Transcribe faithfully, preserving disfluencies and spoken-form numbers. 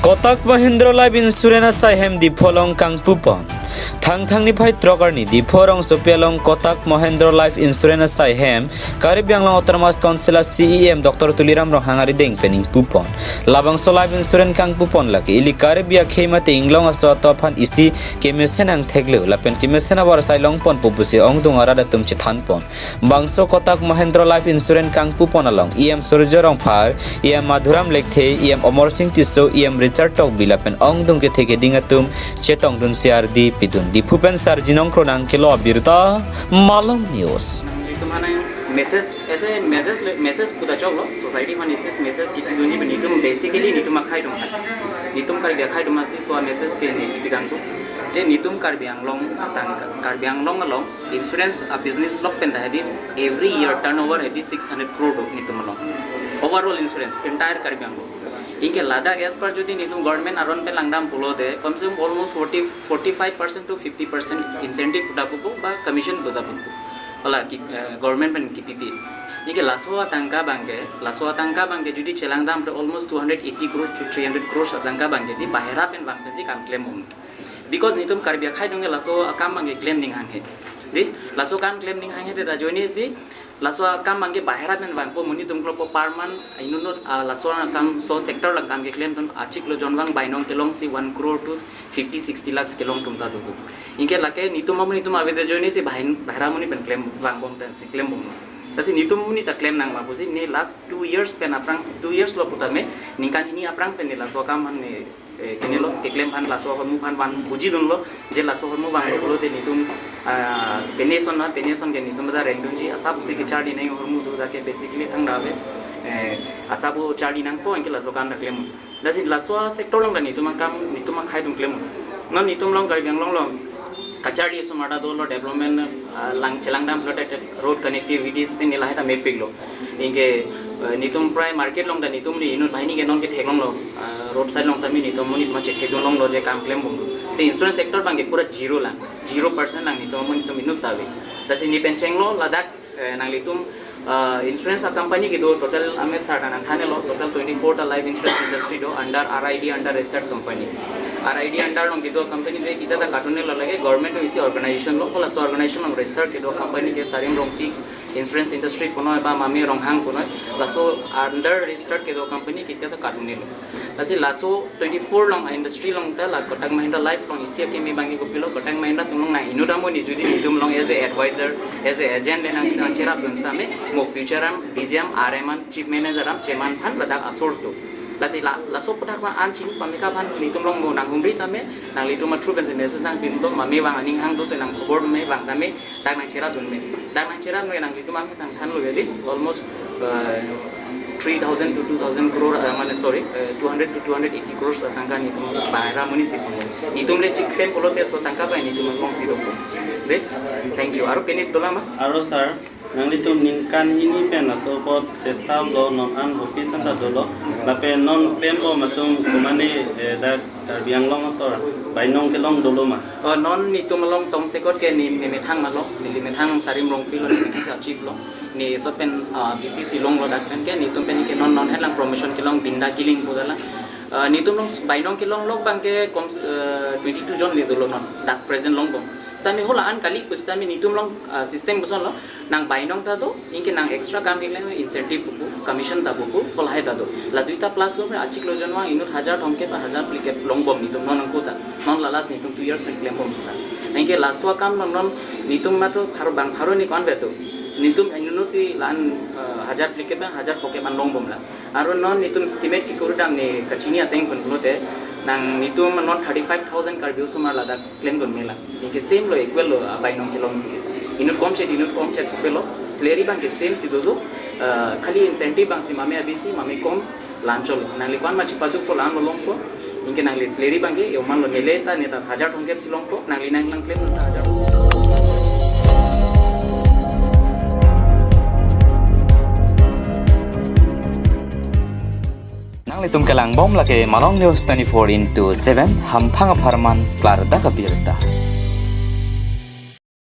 Kotak Mahindra Life Insurance asai hem Diphu along kangpupon. Thangthang niphai throk arni Diphu rongsopi along Kotak Mahindra Life Insurance asai hem Karbi Anglong Autonomous Council a C E M Doctor Tuliram Ronghang arideng pen ingpupon. Labangso life insurance kangpupon lake ili Karbi akhei mate inglong aso atum aphan isi kemesen angthek lo lapen kemesen abar sai longponpo pusi ongdung arat atum chethanpon. Bangso Kotak Mahindra Life Insurance kangpupon along E M Surjya Rongphar, E M Madhuram Lekthe, E M Amar Sing Tisso, E M Richard Tokbi lapen ongdung kethe keding atum chetongdun C R D pidun. Diphu pen Sarjinong Kronang kelo abirta Malong News. Nanglitum aphan message, as a message, message puta choklo, society aphan message, message kipidunji pen netum basically netum akhei atum aphan. Netum Karbi akhei atum aphansi laso message ke ne kipidunpo. Je netum Karbi Anglong atang Karbi Anglong along insurance a business lok pen ta hedi every year turnover hedi six hundred crore do netum along. Overall insurance, entire Karbi Anglong. Anke ladak as per jodi netum government aron pen langdam pulote, kam se kam almost forty, forty-five percent to fifty percent incentive puta pupo ba commission puta pupo. Hala ki, eh, government pen kipipi. Anke laso atangka abangke, laso atangka abangke jodi chelangdam pen almost two hundred eighty crores to three hundred crores atangka abangke di bahera pen abangke si kam klem um. Because netum Karbi akhei atum ke laso akam abangke klem ning hanghe. Di, laso akam klem ning hanghe te ta ajoine si, laso akam abangke bahera pen vangpo monit atum kloppo per month, inut inut, ah, laso akam laso sector along akam keklemdun achiklo jonvang bainong kelong si one crore to fifty, sixty lakhs kelong atum ta do. Anke lake netum amonit atum ave te ajoine si bahin, bahera amonit pen klem vangbom pen si klembom. Lasi netum amonit ta klem nangma pusi ne last two years pen aphrang, two years lo putame, ningkan hini aphrang pen ne laso akam aphan ne, eh, kenelo, keklem aphan laso ahormu aphan van bujidunlo, je laso ahormu vanglo pulote netum, ah, pension na, pension ke netum ta rengdunji, asap si kecharli nang ahormu do dak ke basically thangta ave, eh, asap charli nangpo anke laso akam ta klem. Lasi laso sector along ta netum akam, netum akhei atum klem. Non netum along Karbi Anglong along kacharli osomar ta dolo, development, ah, lang chelangdam pulote road connectivities pen ne lahai ta mepiklo. Anke, eh, netum prai market along ta netum ni inut banghini ke non ketheklonglo, ah, roadside along tame netum monit ma chethekdun longlo je kam klembom. Te insurance sector abangke pura zero lang, zero percent lang netum amonit atum inut ta ave. Lasi ne pen chenglo ladak, eh, nanglitum, ah, insurance a company kedo total amet sar ta nangthanlo, total twenty-four ta life insurance industry do under R I D under registered company. R I D under along kedo company de kita ta katun-elo lake government atum isi organization lo, hala laso organization along register kedo company ke Sarim Rongpi Insurance Industry punoi ba Mame Ronghang punoi, laso under registered kedo company kita ta katun-elo. Lasi laso twenty-four along industry along ta la Kotak Mahindra Life along isi akeme abangke kopilo, Kotak Mahindra atum along nang inut amonit jodi netum along as a advisor, as a agent le nang, nangcherapdun sitame mo future an D G M, R M an, chief manager an, chairman aphan ladak a source do. Lasi la, laso aputhak ma an chini pameka aphan netum along mo nanghumri tame, nanglitum a through pen si message nangpidunlo, mame vang aning hang do te nang khobor me vang tame, dak nangcherapdun me. Dak nangcherap me nanglitum aphan nangthanlo ya di, almost, uh, three thousand to two thousand crore, uh, mane sorry, uh, two hundred to two hundred eighty crores atangka netum bahera amonit si pon. Netum le chikpem pulote laso atangka abang netum along si dopo. De, thank you. Aro pini dolang ma? Aro sir, nanglitum ningkan hini pen laso apot sesta lo, non an office anta dolo. Lapen non klembom atum kumane, eh, dak Karbi Anglong asor bainong kelong dolo ma? Oh, non netum along tomsekot ke ne, ne methang malo, ne methang Sarim Rongpi lo, ne methang chief lo. Ne laso pen, ah, B C C longlo dak pen ke, netum pen ke non non helang promotion kelong Binda Killing pu dolang. Ah, netum along bainong kelong lok abangke kom, eh, twenty-two jon le dolo non, dak present longbom. Sitame hala an kali pu sitame netum along, ah, system kosonlo, nang bainong ta do, anke nang extra kam keklem incentive pupo, commission ta pupo, halahai ta do. La duita plus lo me achiklo jonvang inut hajar thomkep, hajar phlikep longbom netum non angko ta. Non la last netum two years nangklembom ta. Anke laso akam non non netum matro pharo bang pharo ni konvet do. Netum inut inut si la-an, eh, hajar phlikep an, hajar phokep an longbom la. Aro non netum estimate kekurudam ne kachini ateng pen pulote, nang netum non thirty-five thousand Karbi osomar ladak klemdun me la. Anke same lo, equal lo, ah, bainong kelong. Inut komchet, inut komchet pupe lo. Salary abangke same si dodo. Ah, khali incentive abang si mame abisi, mame kom, la-an cholo. Nangli ko-an ma chipadukpo, la-an lo longpo. Anke nangli salary abangke, yo man lo nele ta, ne ta hajar thomkep si longpo. Nangli nang nangklem ta hajar. Nanglitum kelangbom lake Malong News twenty-four into seven, hamphang apharman klardak abirta.